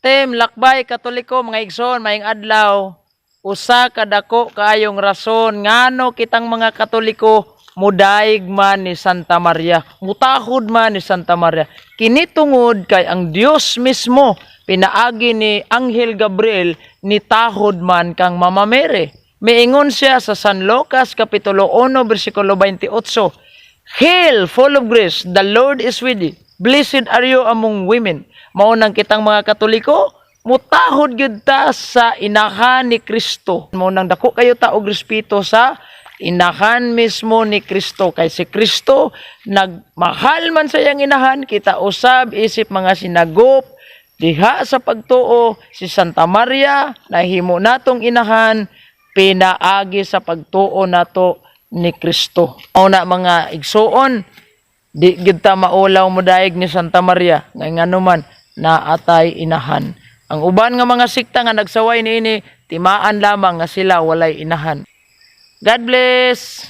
Team Lakbay Katoliko, mga igsoon, maayong adlaw. Usa ka dako kaayong rason ngano kitang mga Katoliko mudaig man ni Santa Maria, mutahod man ni Santa Maria. Kini tungod kay ang Dios mismo, pinaagi ni Anghel Gabriel, nitahod man kang Mama Mary. Miingon siya sa San Lucas kapitulo 1 bersikulo 28, "Hail, full of grace, the Lord is with thee. Blessed are you among women." Mao nang kitang mga Katoliko, mutahod gyud ta sa inahan ni Kristo. Mao nang dako kayo ta og respeto sa inahan mismo ni Kristo, kay si Kristo nagmahal man sa iyang inahan. Kita usab isip mga sinagop diha sa pagtuo, si Santa Maria nahimo natong inahan pinaagi sa pagtuo nato ni Kristo. Mao na, mga igsuon, di gyud ta maulaw modaig ni Santa Maria, ngay nganuman naatay inahan. Ang uban nga mga sikta nga nagsaway niini, timaan lamang nga sila walay inahan. God bless.